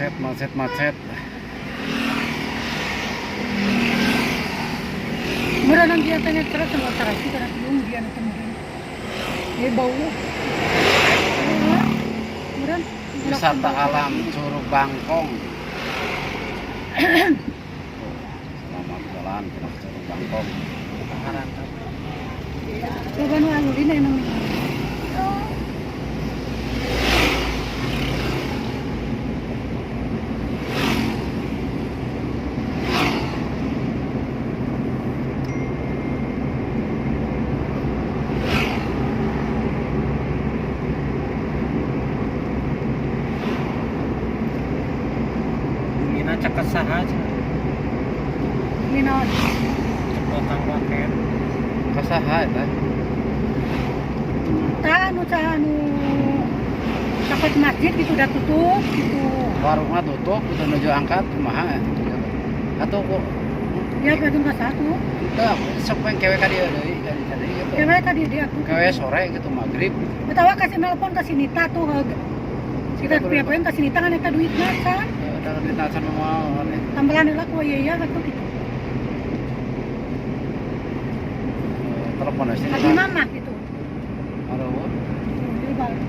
Macet, macet, macet. Mura nang dia tanya terus sama terus karena belum dia nanti mungkin. Eh bau. Mura. Wisata alam Curug Bangkong. Tuh, selamat jalan ke Curug Bangkong. Coba nu angulin emang. Bumina caket saha cenah? Ini naon? Cepotang paket. Kasaha eta? Tah anu cah anu caket masjid gitu udah tutup gitu. Warungnya tutup, udah nuju angkat kumaha ya? Atau kok Ya kadung ka satu. Entah, sok pengen kewe ka dieu deui, ka dieu deui gitu. Kewe tadi dia tuh. Kewe sore gitu maghrib. Atawa kasih nelpon ke si Nita tuh. Kita piye-piye ka si Nita kan eta duitna kan. Ya, udah duit acan mau. Tambalan heula ku ieu ya atuh gitu. Telepon sih. Lagi mama gitu. Halo. Jadi balik.